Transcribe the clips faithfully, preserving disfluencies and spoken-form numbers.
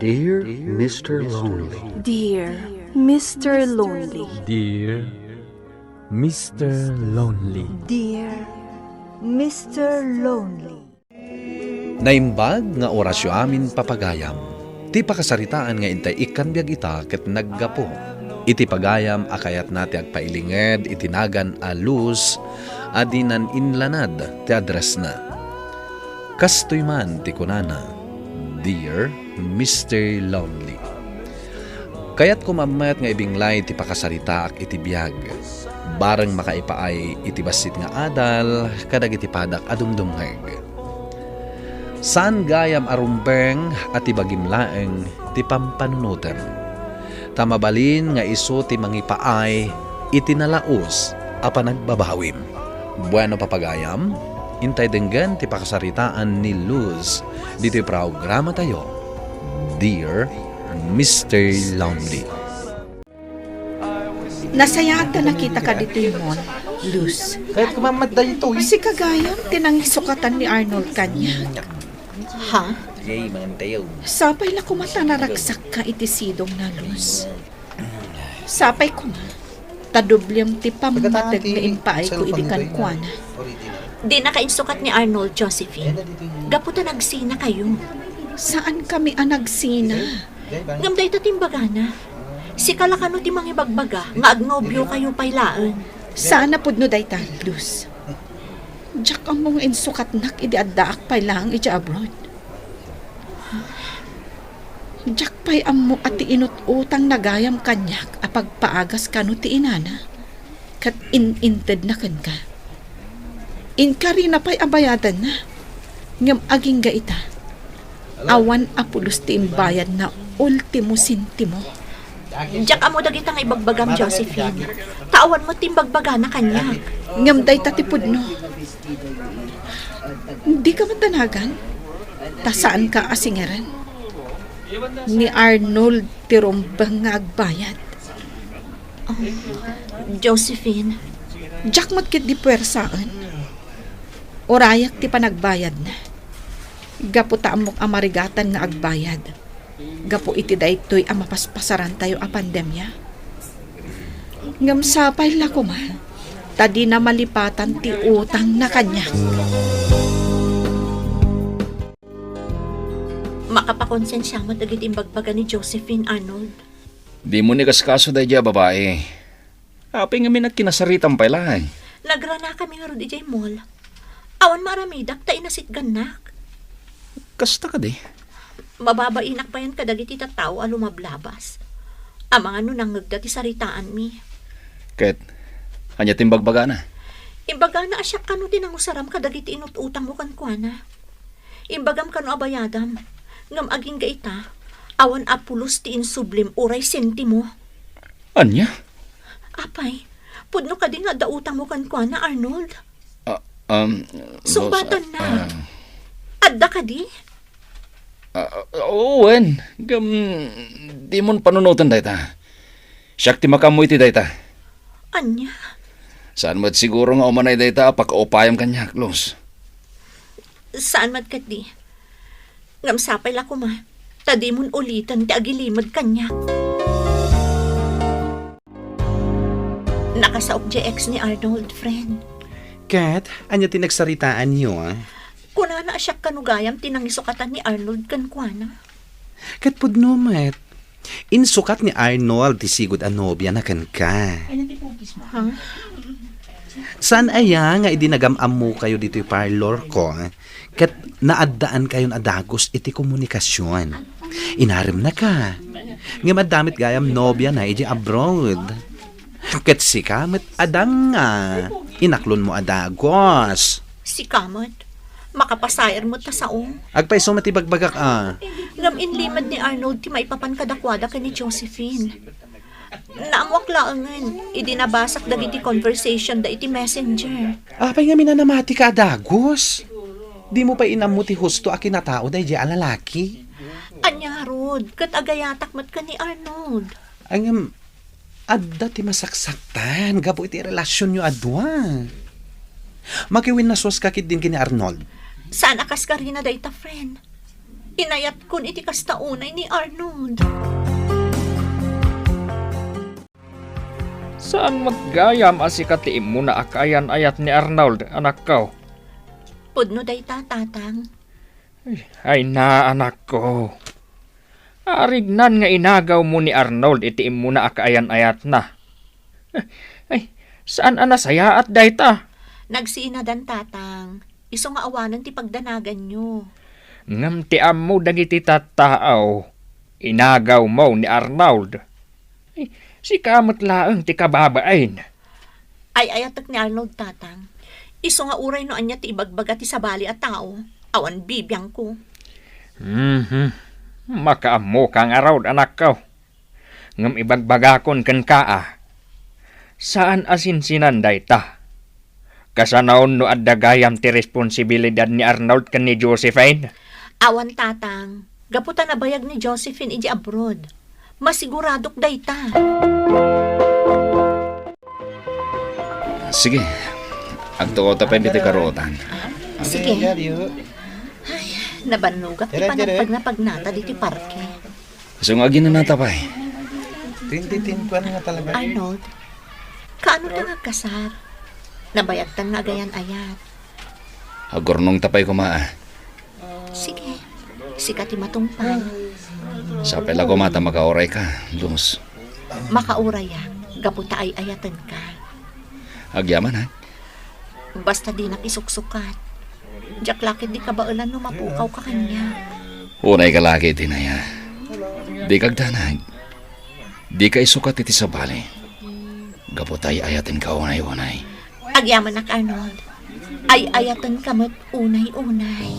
Dear Mister Lonely. Dear Mister Lonely. Dear Mister Lonely. Dear Mister Lonely. Naimbag nga orasyo amin, papagayam. Ti pakasaritaan nga intay ikkan biag ita ket naggapu iti pagayam a kayatna ti agpailinged iti nagan a Luz a dinan inlanad ti addressna. Kastoy man ti kunana, "Dear Mister Lonely, kayatko met nga ibinglay ti pakasaritaak iti biag, bareng makaipaay iti bassit nga adal kadagiti padak a dumdumngeg. Saan gayam a rumbeng a ti bagim laeng ti pampanunotem, ta mabalin nga isu ti mangipaay iti nalaus a panagbabawim." Bueno, papagayam, intay denggen ti pakasaritaan ni Luz ditoy programatayo, Dear Mister Lonely. Nasayaat ta nakitaka ditoy mall, Luz. Kayatko met daytoy. Sika gayam ti nangisukatan ni Arnold kaniak. Ha? Jay, mangan tayo. Sapay la koma ta naragsakka iti sidongna, Luz. Sapay koma ta doblem ti pammateg nga impaayko idi kenkuana. Dinaka insukat ni Arnold, Josephine. Gapu ta nagsinakayo. Saankami a nagsina. Ngem dayta ti imbagana. Sika la kano ti mangibagbaga nga agnobiokayo pay laeng. Saan a pudno dayta, Luz. Diak ammo nga insukatnak idi addaak pay laeng idiay abroad. Diak pay ammo a ti inut-utangna gayam kaniak a pagpaagas kano ti inana ket in-intedna kenka. Inkarina pay a bayadanna, ngem agingga ita, awan a pulos ti imbayadna ultimo sentimo. Diak ammo dagita nga ibagbagam, Josephine. Ta awan met ti imbagbagana kaniak. Ngem dayta ti pudno. Dika met danagan, ta saanka a singirem. Ni Arnold ti rumbeng nga agbayad. Oh, Josephine. Diak met ketdi puersaen. Urayak ti panagbayadna. Gapu ta ammok a marigatan nga agbayad. Gapu iti daytoy a mapaspasarantayo a pandemia. Ngem sapay la koma ta dina malipatan ti utangna kaniak. Makapakonsensia met dagiti imbagbaga ni Josephine, Arnold. Dimo ni kaskaso daydiay a babai. Apay ngamin a kinasaritam pay laeng? Nagranakami ngarud idiay mall. Awan maaramidak ta inasitgannak. Kasta kadi? Mababainak payen kadagiti tattao a lumablabas. Amangan no nangngegda ti saritaanmi. Ket, ania ti imbagbagana? Imbagana a siak kano ti nangusaram kadagiti inut-utangmo kenkuana. Imbagam kano a bayadam, ngem agingga ita, awan a pulos ti insublim uray sentimo. Ania? Apay, pudno kadi nga adda utangmo kenkuana, Arnold? Ah, um, Sungbatanna. Ah, adda kadi? Ah, wen, ngem dimon panunoten dayta. Siak ti makaammo iti dayta. Ania? Saan met siguro nga umanay dayta a pakaupayam kaniak, Luz. Saan met ketdi. Ngem sapay la koma ta dimon uliten ti agilimed kaniak. Nakasaok diay ex ni Arnold, friend. Ket, ania ti nagsaritaanyo, a? Kunana a siak kano gayam ti nangisukatan ni Arnold kenkuana. Ket pudno met, insukat ni Arnold ti sigud a nobiana kenka. Ha? Saan aya nga idi nagam-ammokayo ditoy parlorko, ket naaddaankayon a dagus iti komunikasion? Inaremnaka. Ngem adda met gayam nobiana idiay abroad. Ket sika met adda nga inaklonmo a dagus. Sika met. Makapasair met ta sao. Agpayso met ti bagbagak a. Ngem inlimed ni Arnold ti maipapan kadakuada ken ni Josephine. Naammoak laengen idi nabasak dagiti conversation da iti messenger. Apay ngamin a namatika a dagus? Dimo pay inammo ti husto a kinatao daydiay a lalaki? Ania ngarud, ket agayatak met ken ni Arnold. Ngem, adda ti masaksaktan gapu iti relasionyo a dua. Makiwinnasuaska ketdin ken ni Arnold. Saan a kaskarina dayta, friend. Inayatkon iti kasta unay ni Arnold. Saan met gayam a sika ti immuna a kaayan-ayat ni Arnold, anakko. Pudno dayta, Tatang. Ay, ay na, anakko. Arignan nga inagawmo ni Arnold iti immuna a kaayan-ayatna. Ay, saan a nasayaat dayta? Nagsiinadan, Tatang. Isu nga awanen ti pagdanaganyo. Ngem ti ammo dagiti tattao, inagawmo ni Arnold. Ay, sika met laeng ti kababain. Ay-ayatek ni Arnold, Tatang. Isu nga uray no ania ti ibagbaga ti sabali a tao, awan bibiangko. Mhm. Makaammoka ngarud, anakko. Ngem ibagbagakon kenka a, saan a sinsinan dayta. Kasano no adda gayam ti responsibilidad ni Arnold ken ni Josephine? Awan, Tatang. Gapu ta nabayag ni Josephine idiay abroad. Masiguradok dayta. Sige. Agtukaw ta pay ditoy karuotan. Sige. Ay, nabannogak ti panagpagnapagnata ditoy parke. Isu nga aginanata pay. Twenty ten kuan nga talaga. Arnold, kaano ta nga agkasar? Nabayagtan nga agayan-ayat. Agurnongta pay koma, a. Sige. Sika ti matungpal. Sapay la koma ta makaurayka, Luz. Makaurayak, gapu ta ay-ayatenka. Agyaman, a. Basta dinak isuksukat. Diak la ketdi kabaelan no mapukawka kaniak. Unayka la ketdi, Nay, a. Dika agdanag. Dika isukat iti sabali. Gapu ta ay-ayatenka unay-unay. Agyamanak, Arnold. Ay-ayatenka met unay-unay.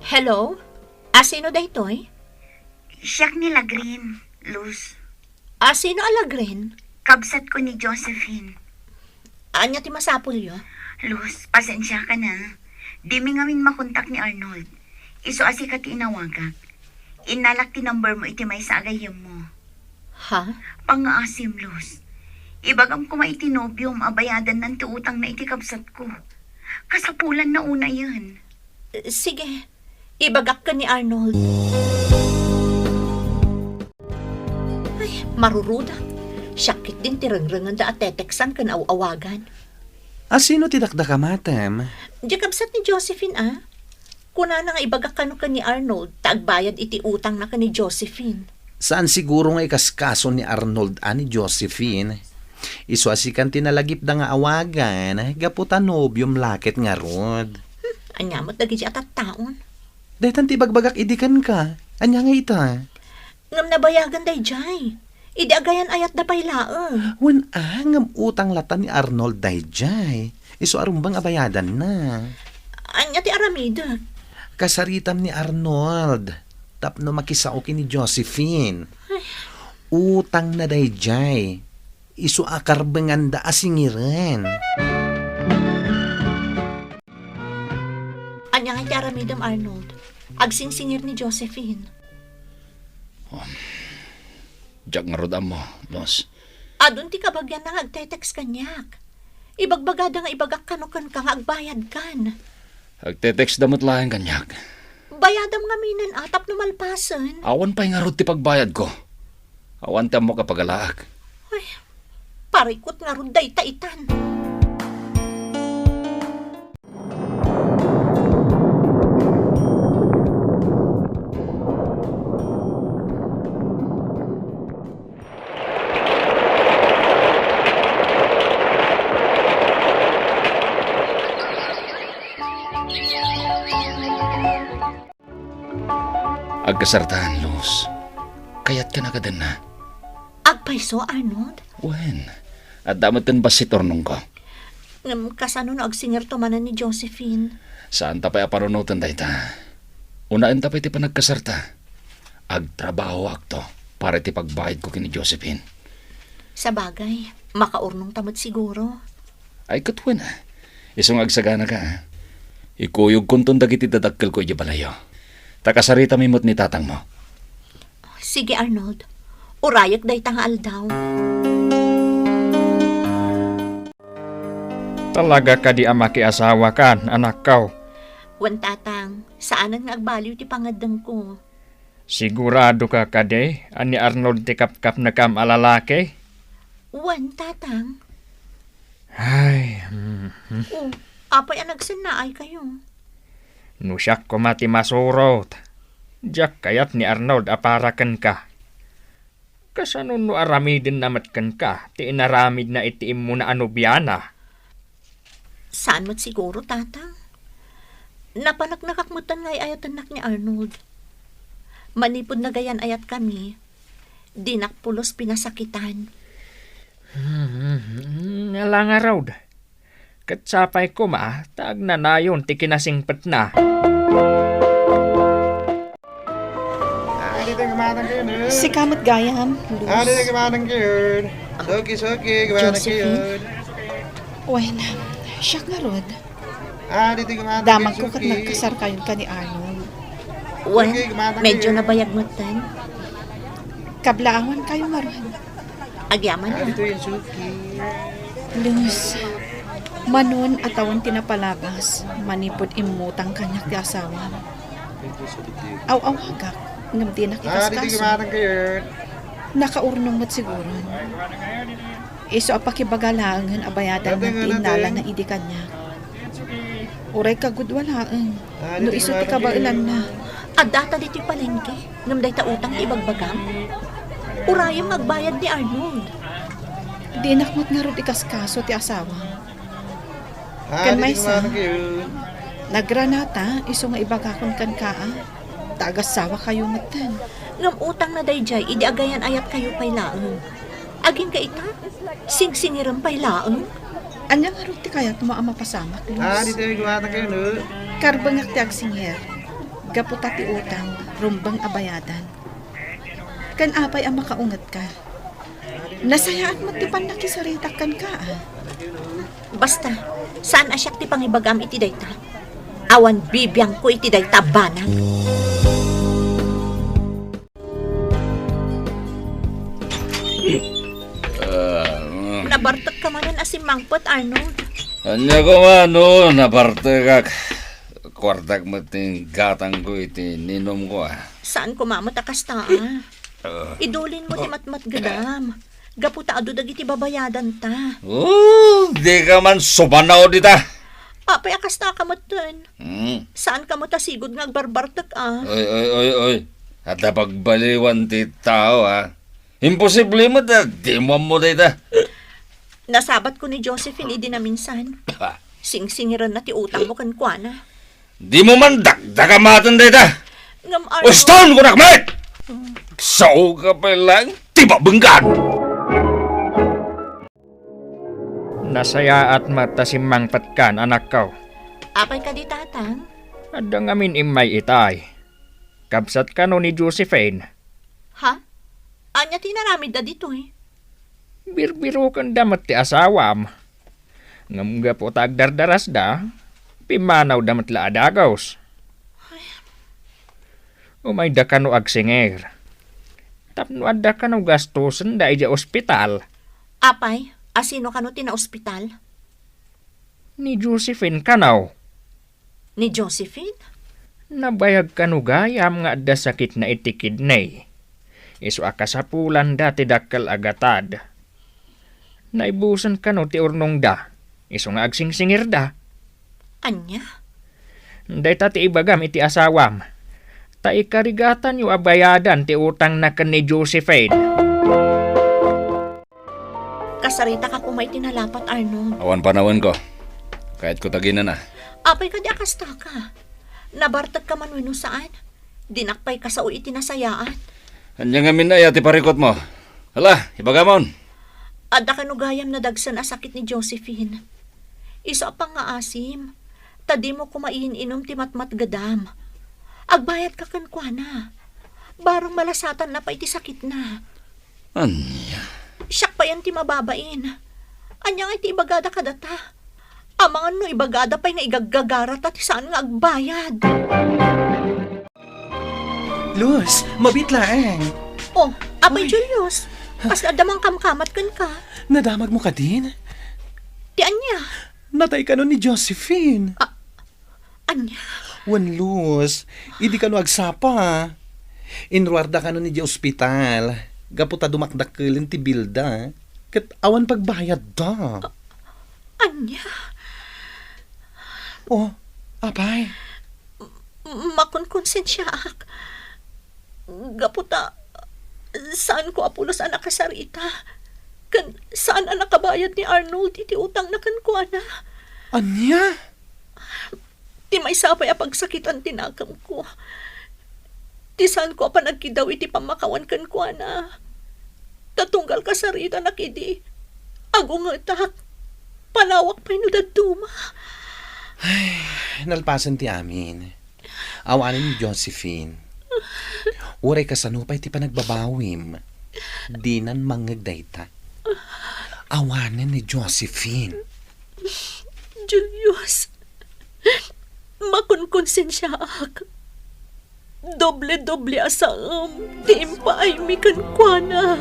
Hello? A, sino daytoy? Siak ni Lagrin, Luz. A, sino a Lagrin? Kabsatko ni Josephine. Ania ti masapulyo? Luz, pasensiaka na. Dimi ngamin makontak ni Arnold. Isu a sika ti inawagak. Innalak ti number mo iti maysa a gayyemmo. Ha? Pangngaasim, Luz. Ibagam koma iti nobiom a bayadannan ti utangna iti kabsatko. Kasapulanna unayen. Sige. Ibagak ken ni Arnold. Ay, maruruda. Siak ketdin ti rengrengenda a teteksan ken aw-awagan. A, sino ti dakdakamatem? Diay kabsat ni Josephine, a. Kunana nga ibagak kano ken ni Arnold ta agbayad iti utangna ken ni Josephine. Saan siguro nga ikaskaso ni Arnold a ni Josephine. Isu a sikan ti nalagipda nga awagan, gapu ta nobiom la ket ngarud. Hmm, ania met dagiti a tattaon? Daytan ti ibagbagak idi kenka. Ania nga ita? Ngem nabayagan daydiay. Idi agayan-ayatda pay laeng. Wen a, ngem utang lata ni Arnold daydiay. Isu a rumbeng a bayadanna. Ania ti aramidek? Kasaritam ni Arnold tapno makisao ken ni Josephine. Ay. Utangna daydiay. Isu a karbenganda a singiren. Ania nga ti aramidem, Arnold? Agsingsingir ni Josephine. Um, diak ngarud ammo, Luz. Adun ti kabagianna nga agte-text kaniak. Ibagbagada nga ibagak kano kenka nga agbayadkan. Agte-text da met laeng kaniak. Bayadam ngaminen a tapno malpasen. Awan pay ngarud ti pagbayadko. Awan ti ammok a pagalaak. Ay, parikut ngarud dayta itan. Agkasartan, Luz. Kayatkan a kadenna. Agpayso, Arnold? Wen, adda met ken bassit urnongko. Ngem kasano no agsingirto manen ni Josephine? Saanta pay a panunoten dayta. Unaenta pay ti panagkasarta. Agtrabahoakto para iti pagbayadko ken ni Josephine. Sabagay, makaurnongta met siguro. Ay, ket wen a. Isu nga agsaganaka, a. Ikuyogkonton dagiti dadakkelko idiay balayyo. Ta kasaritami met ni tatangmo. Sige, Arnold. Urayek dayta nga aldaw. Talaga kadi a makiasawakan, anakko? Wen, Tatang, saanen nga agbaliw ti pangaddengko. Siguradoka kadi a ni Arnold ti kapkapnekam a lalaki? Wen, Tatang. Ay, mhm. O, apay a nagsennaaykayo? No siak koma ti masurot, diak kayat ni Arnold a para kenka. Kasano no aramidenna met kenka ti inaramidna iti immuna a nobiana? Saan met siguro, Tatang. Napaneknekak metten nga ay-ayatennak ni Arnold. Manipud nagayan-ayatkami, dinak pulos pinasakitan. Hmm, ala ngarud. Ket sapay koma ta agnanayon ti kinasingpetna. Sika met gayam, Luz. Suki, suki, Josephine. Wen, siak ngarud. Damagko ket nagkasarkayon ka ni Arnold. Wen, medyo nabayag metten. Kablaawankayo ngarud. Agyaman na. Luz, manon a tawen ti napalabas manipud immutang kaniak ti asawam. Aw-awagak, ngem dinak ikaskaso. Nakaurnong met siguron. Isu a pakibaga laengen a bayadanna ti innalana idi kaniak. Uray kagudua laeng no isu ti kabaelanna. Addata ditoy palengke, ngem dayta utang ti ibagbagam? Urayem nga agbayad ni Arnold. Dinak met ngarud ikaskaso ti asawam. Ken maysa, nagranata isu nga ibagakon kenka a ta agasawakayo metten. Ngem utangna daydiay idi agayan-ayatkayo pay laeng. Agingga ita, singsingirem pay laeng. Ania ngarud ti kayatmo a mapasamak, Luz? Karbengak ti agsingir, gapu ta ti utang rumbeng a bayadan. Ken apay a makaungetka? Nasayaat met ti pannakisaritak kenka a. Basta, saan a siak ti pangibagam iti dayta. Awan bibiangko iti dayta a banag. Ah, mm. Nabartekka manen a simmangpet, Arnold. Ania koma no nabartekak? Kuartak met ti gatangko iti ninumko a. Saan koma met a kasta a. Ah. Idulinmo ti matmatgedam. Gapu ta adu dagiti babayadanta. Oh, dika man sumanao dita. Apay a kastaka metten? Hmm. Saanka met a sigud nga agbarbartek a. Oy, oy, oy, oy. Adda pagbaliwan ti tao a. Imposible met a dimo ammo dayta. Nasabatko ni Josephine idi naminsan. Ah. Singsingirenna ti utangmo kenkuana. Dimo man dakdakamaten dayta. Ngem Arnold. Uston kunak met! Sao ka pay laeng ti babenggan. Nasayaat met ta simmangpetkan, anakko. Apay kadi, Tatang? Adda ngamin immay itay. Kabsat kano ni Josephine. Ha? Ania ti inaramidda ditoy? Birbirokenda met ti asawam. Ngem gapu ta agdardarasda, pimmanawda met la a dagus. Ay. Umayda kano agsingir. Tapno adda kano gastosenda idiay ospital. Apay, a sino kano ti naospital? Ni Josephine kano. Ni Josephine? Nabayag kano gayam nga adda sakitna iti kidney. Isu a kasapulanda ti dakkel a gatad. Naibusen kano ti urnongda, isu nga agsingsingirda. Ania? Dayta ti ibagam iti asawam. Ta ikarigatanyo a bayadan ti utangna ken ni Josephine. Kasaritak a koma iti nalapat, Arnold. Awan panawenko. Kayatko taginana. Apay kadi a kastaka? Nabartekka man wenno saan? Dinak pay kasao iti nasayaat. Ania ngamin aya ti parikutmo? Hala, ibagamon. Adda kano gayam nadagsen a sakit ni Josephine. Isu a pangngaasim, ta dimo koma iin-inum ti matmatgedam. Agbayadka kenkuana. Bareng malasatanna pay ti sakitna. Ania? Siak payen ti mababain. Ania ngay ti ibagada kadata? Amangan no ibagada pay nga igaggagarata ti saan nga agbayad. Luz, mabiit laeng. Oh, Apay Julius, kasla adda mangkamkamat kenka? Nadamagmo kadin? Ti ania? Natay kano ni Josephine. A-, ania? Wen, Luz, idi kano agsapa. Inruarda kano idiay ospital, gapu ta dumakdakkelen ti bilda, ket awan pagbayadda. A-, ania? Oh, apay. M-, makonkonsensiaak. Gapu ta, saanko a pulos a nakasarita. Ken saan a nakabayad ni Arnold iti utangna kenkuana. Ania? Ti maysa pay a pagsakitan ti nakemko. Ti saanko a panagkiddaw iti pammakawan kenkuana. Ta tunggal kasaritanak idi, agungetak. Panawak pay no dadduma. Ay, nalpasen ti amin. Awanen ni Josephine. Uray kasano pay ti panagbabawim, dinan mangngeg dayta. Awanen ni Josephine. Julius, makonkonsensiaak. Doble-doble a saem ti impaaymi kenkuana.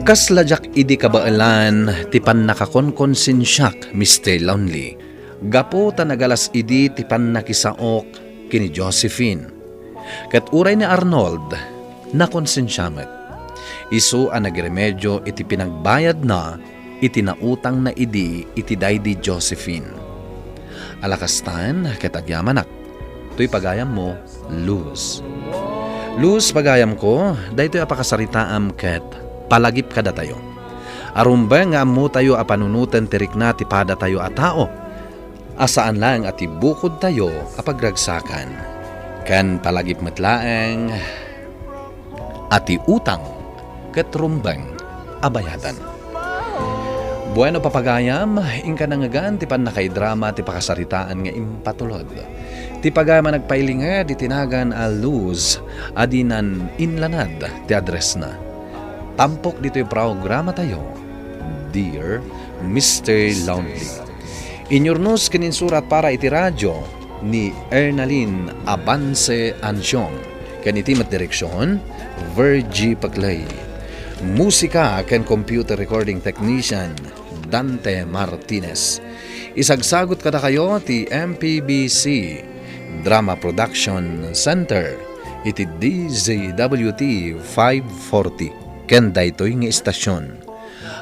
Kasla diak idi kabaelan ti pannakakonkonsensiak, Mister Lonely, gapu ta nagalas idi ti pannakisaok ken ni Josephine. Ket uray ni Arnold, nakonsensia met. Isu a nagremedio iti pinagbayadna iti nautangna idi iti daydi Josephine. Ala kastan ket agyamanak, toy pagayammo, Luz. Luz, pagayamko, daytoy a pakasaritaam ket palagip kadatayo. Arumbeng nga ammotayo a panunoten ti rikna ti padatayo a tao, a saan laeng a ti bukodtayo a pagragsakan. Ken palagip met laeng a ti utang ket rumbeng a bayadan. Bueno, papagayam, inka nangngegan ti pannakaidrama ti pakasaritaan nga impatulod. Ti pagayam a nagpailinged iti nagan a Luz a dinan inlanad ti addressna. Tampok ditoy programatayo, Dear Mister Lonely. Inyurnos ken insurat para iti radio ni Ernalyn Abance Ansiong, ken iti met direksion, Virgie Paclay. Musika ken computer recording technician, Dante Martinez. Isagsagut kadakayo ti M P B C Drama Production Center iti D Z W T five forty ken daytoy nga istasion.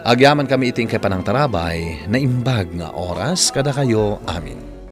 Agyamankami iti inkay panangtarabay, naimbag nga oras kadakayo amin.